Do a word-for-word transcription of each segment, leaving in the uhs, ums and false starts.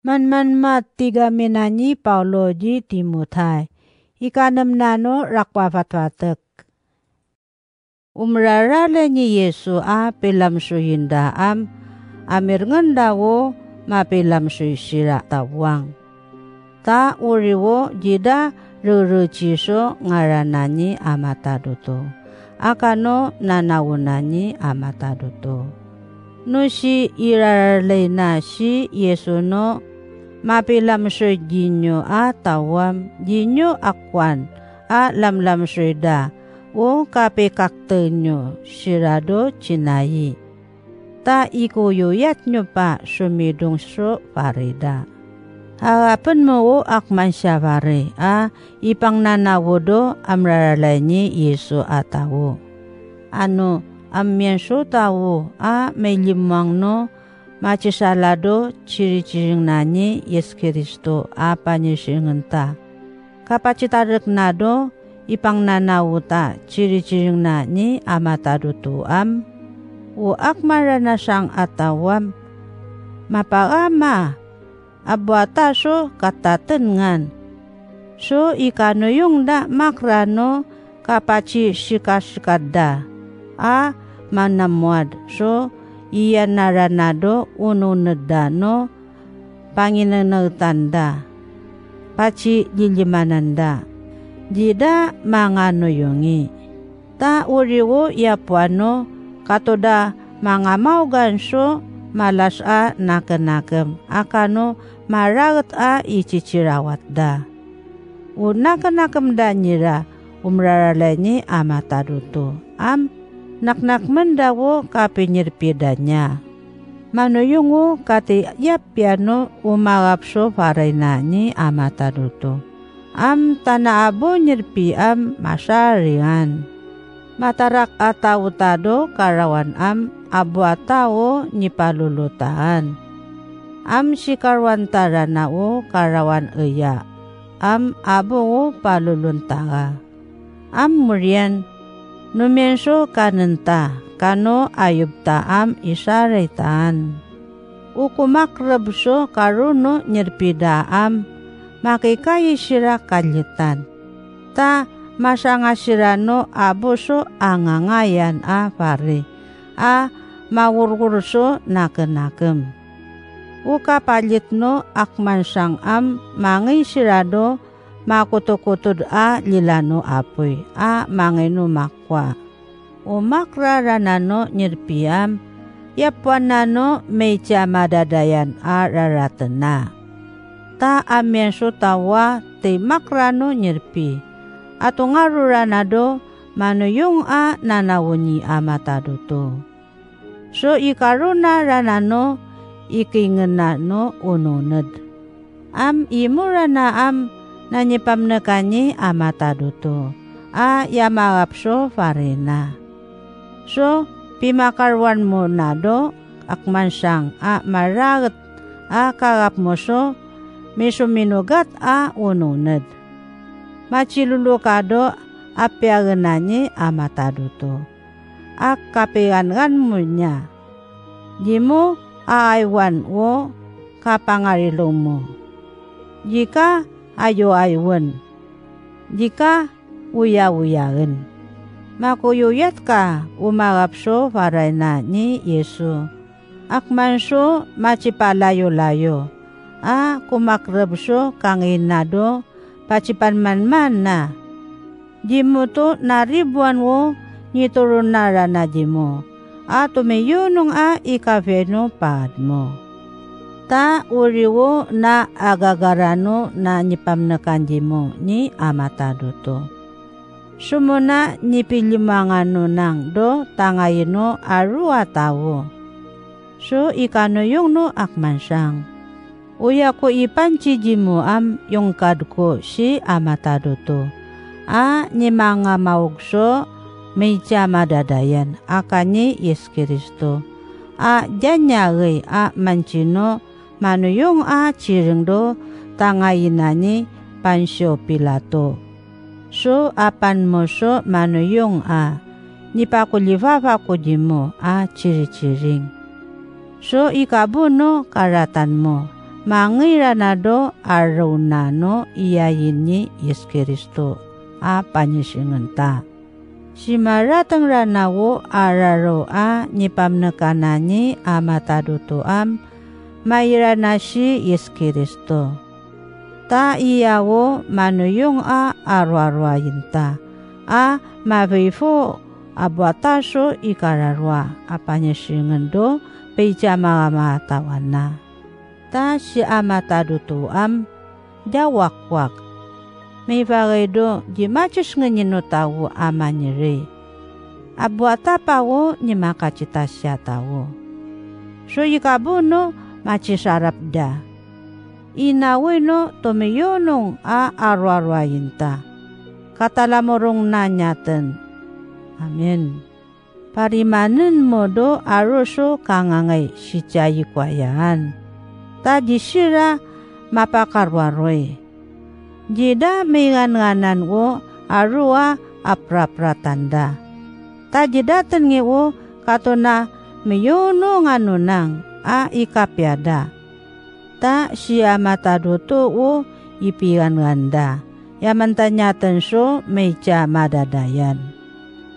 Manmanma tiga menani Paulo ji Timotai. Ikanem nano rakwa fatwatek. Umrara leni Yesu a pelam suyinda am, amirngen dawo ma pelam suisira tawang. Ta uriwo jida ruru ciso ngaranani amata duto. Akano nanawunani amata duto. Nusi irarleina si Yesu no mapi lamsoi jinyo a tawam jinyo akwan a lamlamsoi da o kape kaktenyo sirado cinayi. Ta iko yoyat nyopa sumidung so farida. Harapen mo o akman syavare a ipang nana wodo amraralaini Yesu atawo. Ano ammian so tawo a meilimwang no macisalado ciri-ciring nani Yesu Kristo a panyisingenta. Kapacitarek nado ipang nana wuta ciri-ciring nani amata dutu am. Wo akmarana sang atawam. Mapagama abuata so kataten ngan. So ikanuyung da makrano kapaci sika-sikada. A manamuad so iyanarana do ununeda no panginenetanda. Paci lilimananda. Jida manganuyungi. Ta uriwo iapuano katoda mangamau ganso malas a nakenakem akano maraget a icicirawat da. Unakenakem da nyira umraraleni amata duto. Am naknakmen dawo kapinyirpidanya. Manuyungo kati iap piano umagapso faraina ni amata duto. Am tana abo nyirpi am masa ringan. Matarak atawutado karawan am abuatao nipalulutaan. Am sikarwan taranao karawan eya. Am abo o paluluntaga. Am murian numenso kanenta kano ayubta am isaraitaan. Ukumak rebso karuno nyirpida am makikai sira kalyetan. Ta masanga sirano abuso angangayan a fari a mawurwurso nakenakem. Uka palyetno akmansang am mangi sirado makotokotud a lilano apui a mangeno makwa. Umakra ranano nyirpiam, iapuanano meicha madadayan a raratena. Ta amian sotawa teimakrano nyirpi. Atongaruranado manuyong a nanawoni amata doto. So ikarona ranano ikingenano ononed. Am imurana am nanyepamnekani amata doto. A yamagapso farena. So pimakarwan monado akmansang a maraget a kagapmoso misominogat a ononed. Machilulokado apiagenani amata doto. A kapegangan munya. Jimo a aiwan wo kapangarilomo. Jika ayo aiwan. Jika uya uyaen. Makoyoyat ka umagapso faraina ni Yesu. Akmanso machipalayo layo. A kumakrebso kanginado pachipan manman na. Jimuto naribuan wo nitorona rana jimo. A tumiyunung a ikafeno padmo. Ta uriwo na agagarano na nipamnekan jimo ni amata doto. Sumona nipilimangano nang do tangayino aru atawo. So ikanoyongno akmansang. Uyako ipanchi jimo am yongkadko si amata doto. A nimanga maokso meicha madadayan akani Yesu Kristo. A janyagei a manchino manuyong a chiringdo tangainani pansio Pilato. So apan moso manuyong a nipakulifafa kujimo a chirichiring. So ikabuno karatanmo mangiranado aronano iaini Yis Kristo a panishinginta. Shimaratangranawo araro a nipamnikanani amatadotoam mairanashi Yis Kristo. Ta iawo manuyong a aruaruainta. A mavifo abuataso ikararua apanishingindo peichamagama tawana. Ta si amatadotoam jawakwak. Mivagaido jimachisnginino tawo amanire. Abuatapawo nimakachitasia tawo. So ikabuno machisarapda. Inawino tomiyonong a aruaruainta. Katalamorong nanyaten. Amen. Parimanin modo aroso kangangai sichai kwayaan. Ta jisira mapakaruaroi. Jida meigan nganan wo arua aprapratanda. Ta jida tengi wo katona miyono nganunang a ikapiada. Ta si amatadoto wo ipigan nganda. Yamantanyaten so meicha madadayan.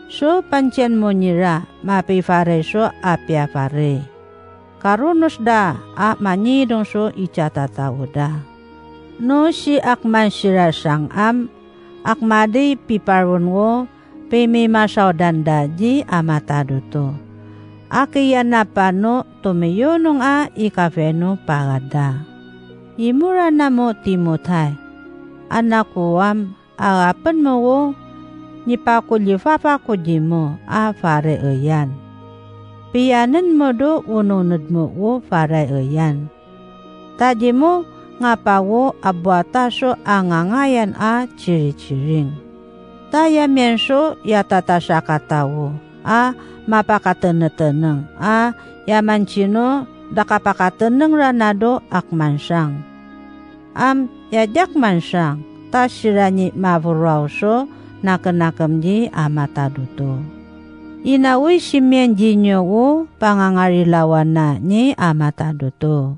So pancian monira mapi fare so apia fare. Karunos da a manidong so icha tatawo da. No si akman sira sang am akmadi piparwon wo pemi masao danda ji amatadoto. Akiyanapano tomiyonong a ikafeno pagada. Imurana mo Timothai. Anakuam agapen mo wo nipakulifafa kujimo a fare oyan. Pianen modo wononedmo wo fare oyan. Tajimo ngapawo abuataso angangayan a chirichiring. Tayamianso yatatasakatawo a mapakateneteneng a yamanchino dakapakateneng ranado akmansang. Am yajak mansang ta sirani maburuaoso nakenakemji amatadoto. Inawi simian jinyo wo pangangarilawana ni amatadoto.